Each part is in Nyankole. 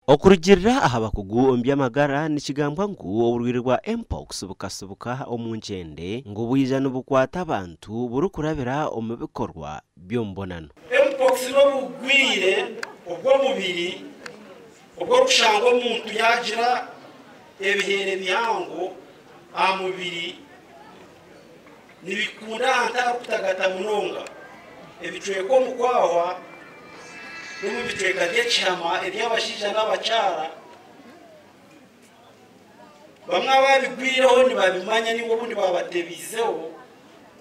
Okurugiirira aha bakugu omu by'amagara nikigambwa ngu oburwaire bwa Mpox bukasibuka omu nkyende ngu bwija nibukwata abantu burikurabira omu bikorwa by'omubonano. Mpox n'obugwire obw'omubiri obw'okushanga omuntu yaagira ebiheere bihango aha mubiri nibikunda ahantu aharikutagata munonga, ebicweka omu kwahwa n'omu bicweka by'ekihama eby'abashaija n'abakyara. Bamwe ababigwireho nibabimanya ninga obundi babatebiizeho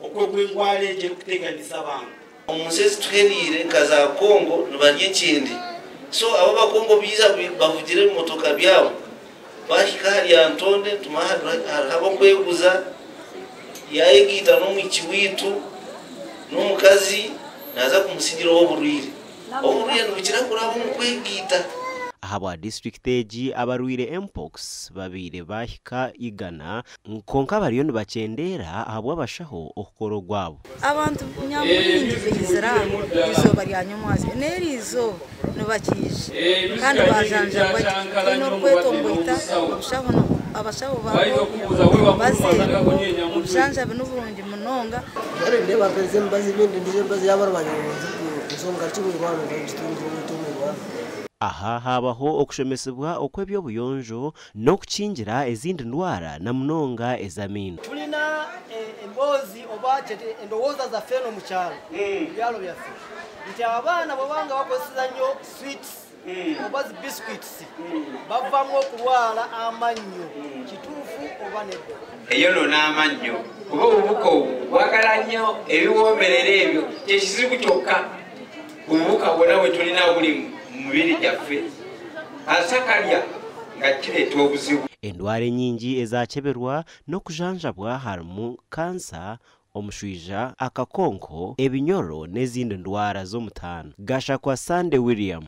oku endwara egi erikuteganisa abantu. Omu nsi ezituheriire nka za Congo nibarya enkyende so abo abakongo baija bavugire ebimotoka byabo bahika aha Lyantonde nitumanya hariho abokweguza yayegaita n'omwishiki waitu n'omukazi naaza kumusigiraho oburwaire. Oburwaire nibukira kuraba omu kwegaita. Ahabwa disiturikiti egi abarwaire Mpox babaire bahika igana kwonka bariyo nibakyendeera ahabw'abashaho okukora ogwabo. Abantu nyamwingi baizire aha izooba rya nyomwazyo n'eri izooba nibakiija kandi bajanjabwa gye. Tihaine orikwetomboita, abashaho bariho, emibazi eriho, obujanjabi niburungi munonga. Mbwenu nindeeba mpereza emibazi ebindi endiijo emibazi yaaba banyongyera ngarukye omu irwariro ngitungire owaitu omu irwariro. Aha haabaho okushomesibwa okw'eby'obuyonjo n'okukingira ezindi ndwara na munonga ez'amaino. Tulina emboozi oba endowooza zaffe eno mukyalo, mubyalo byaffe nti abaana bwebaba nga bakozesa nnyo sweets oba zi biscuits bavamu okulwala amannyo, kituufu oba nedda? Eyonoona amannyo kuba obubuka obwo bwagala nnyo ebiwoomerera ebyo kyekizibu kyokka ku bubuka bwona bwetulina obuli mu mibiri gyaffe kasita kalya nga kireeta obuzibu. Endwara enyingi ezakyeberwa n'okujanjabwa harimu kansa, omushwija, akakonko, ebinyoro n'ezindi ndwara z'omutaano. Gashakwa Sunday William.